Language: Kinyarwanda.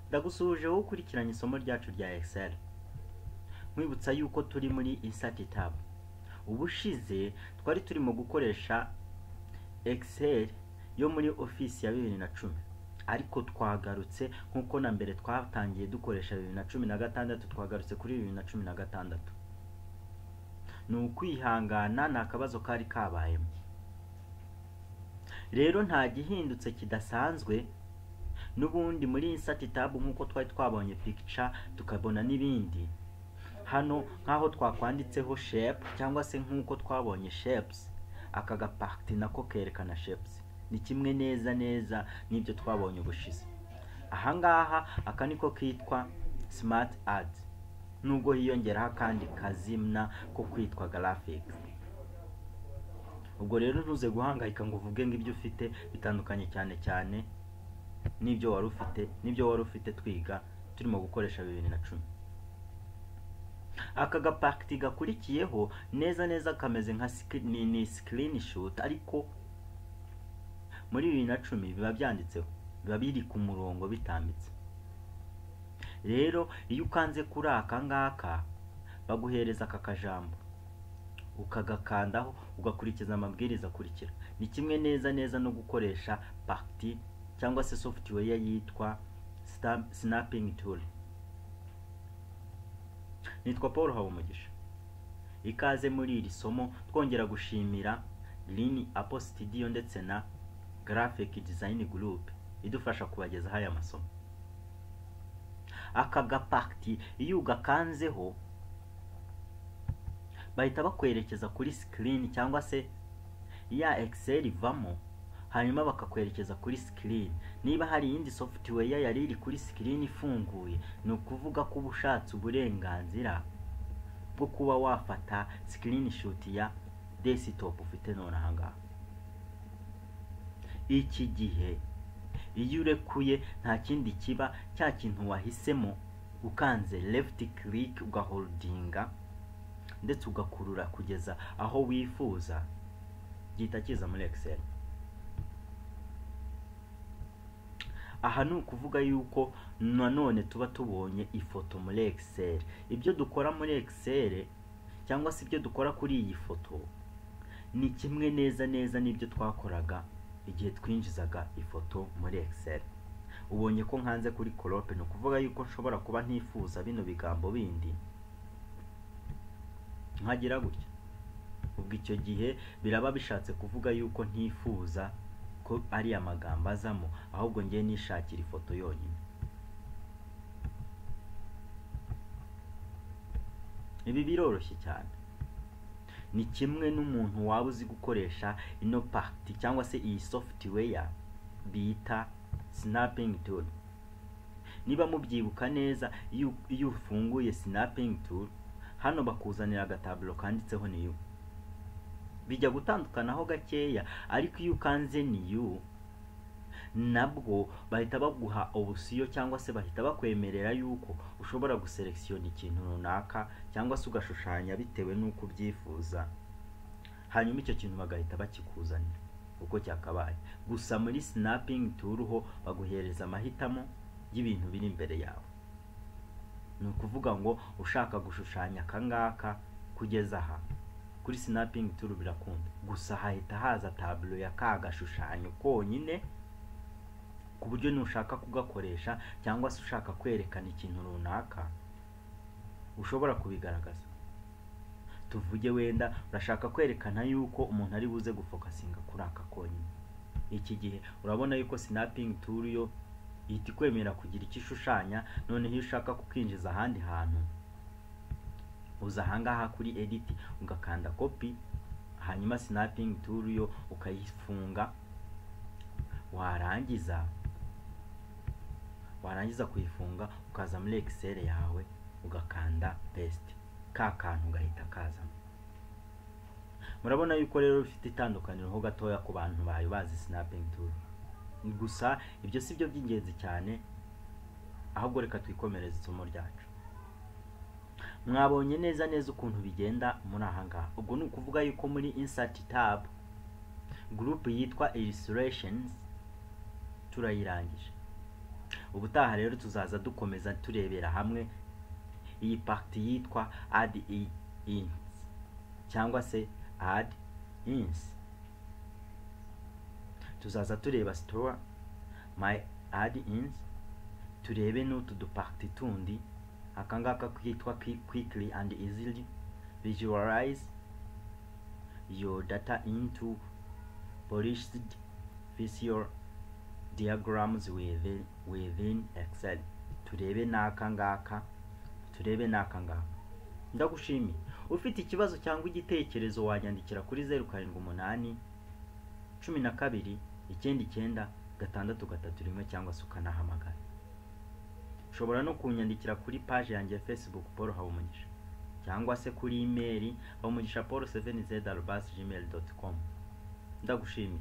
Ndagusuhuje wowe ukurikiranye isomo ryacu rya Excel, nkwibutsa yuko turi muri Insert tab. Ubushize twari turimo gukoresha Excel yo muri Office ya 2010, ariko twagarutse nkuko na mbere twatangiye dukoresha 2016, twagarutse kuri 2016. Ni ukwihangana, ni akabazo kari kabayemo. Rero nta gihindutse kidasanzwe n'ubundi muri Insert tab, nkuko twari twabonye picture tukabona n'ibindi. Hano nkaho twakwanditseho shape cyangwa se nkuko twabonye shapes, aka gapakti nako kerekana shapes, ni kimwe neza neza n'ibyo twabonye ubushize. Ahangaha aka niko kitwa smart ads, nubwo hiyongeraho akandi kazimna ko kwitwa graphics. Ubwo rero ntuze guhangayika ngo uvuge ngo ibyo ufite bitandukanye cyane cyane n'ibyo wari ufite, n'ibyo wari ufite twiga turimo gukoresha 2010. Aka gapakti gakurikiyeho neza neza kameze nka ni screenshot, ariko muri 2010 biba byanditseho, biba biri ku murongo bitambitse. Rero iyo ukanze kuri aka ngaka baguhereza aka kajambo, ukagakandaho ugakurikiza amabwiriza akurikira. Ni kimwe neza neza no gukoresha parti cyangwa se software yitwa snapping tool. Nitwa Paul Habumugisha, ikaze muri iri somo. Twongera gushimira Green Apple Studio ndetse na Graphic Design Group idufasha kubagezaho aya masomo. Aka gapakti iyo ugakanzeho bahita bakwerekeza kuri screen cyangwa se ya Excel ivamo, hanyuma bakakwerekeza kuri screen. Niba hari iyindi software yari iri kuri screen ifunguye, ni ukuvuga ko uba ushatse uburenganzira bwo kuba wafata screenshot ya desktop ufite none ahangaha. Iki gihe iyo urekuye nta kindi kiba, cya kintu wahisemo ukanze left click ugaholdinga ndetse ugakurura kugeza aho wifuza, gihita kiza muri Excel. Aha ni ukuvuga yuko nanone tuba tubonye ifoto muri Excel. Ibyo dukora muri Excel cyangwa se ibyo dukora kuri iyi foto ni kimwe neza neza n'ibyo twakoraga igihe twinjizaga ifoto muri Excel. Ubonye ko nkanze kuri crop, ni ukuvuga yuko nshobora kuba ntifuza bino bigambo bindi, nkagira gutya. Ubwo icyo gihe biraba bishatse kuvuga yuko ntifuza ko ari amagambo azamo, ahubwo ngiye nishakira ifoto yonyine. Ibi biroroshye cyane, ni kimwe n'umuntu waba uzi gukoresha ino parti cyangwa se iyi software bita snapping tool. Niba mubyibuka neza, iyo ufunguye snapping tool hano bakuzanira agatablo kanditseho new. Bijya gutandukanaho gakeya, ariko iyo ukanze new nabwo bahita baguha obusiyo cyangwa se bahita bakwemerera yuko ushobora guselektiona ikintu runaka cyangwa se ugashushanya bitewe n'uko ubyifuza, hanyuma icyo kintu bagahita bakikuzanira uko cyakabaye. Gusa muri snapping tool ho baguhereza amahitamo y'ibintu biri imbere yawe. Ni ukuvuga ngo ushaka gushushanya akangaka kugeza aha kuri snapping tool birakunda, gusa hahita haza tableau ya ka gashushanyo konyine, ku buryo nushaka kugakoresha cyangwa se ushaka kwerekana ikintu runaka ushobora kubigaragaza. Tuvuge wenda urashaka kwerekana yuko umuntu ari buze gufokasinga kuri aka konyine. Iki gihe urabona yuko snapping tool yo ihita ikwemera kugira icyo ishushanya. Noneho iyo ushaka kukinjiza ahandi hantu, uza ahangaha kuri edit ugakanda copy, hanyuma snapping tool yo ukayifunga. Warangiza kuyifunga ukaza muri Excel yawe ugakanda paste, ka kantu gahita kazamo. Murabona yuko rero bifite itandukaniro ho gatoya ku bantu bayo bazi snapping tool. Gusa ibyo si byo by'ingenzi cyane, ahubwo reka twikomereze isomo ryacu. Mwabonye neza neza ukuntu bigenda muri aha ngaha. Ubwo ni ukuvuga yuko muri Insert tab group yitwa illustrations turayirangije. Ubutaha rero tuzaza dukomeza turebera hamwe iyi partie yitwa add ins cyangwa se add ins. Tuzaza tureba store my add ins, turebe n'utu dupartie tundi, aka ngaka kitwa quickly and easily visualize your data into polished visual diagrams within Excel. Turebe n'aka ngaka, turebe n'aka ngaka. Ndagushimiye. Ufite ikibazo cyangwa igitekerezo wanyandikira kuri 0781299631, cyangwa se ukanahamagara. Ushobora no kunyandikira kuri page yanjye ya Facebook, Paul Habumugisha, cyangwa se kuri email, habumugishapaul7z@gmail.com. Ndagushimiye.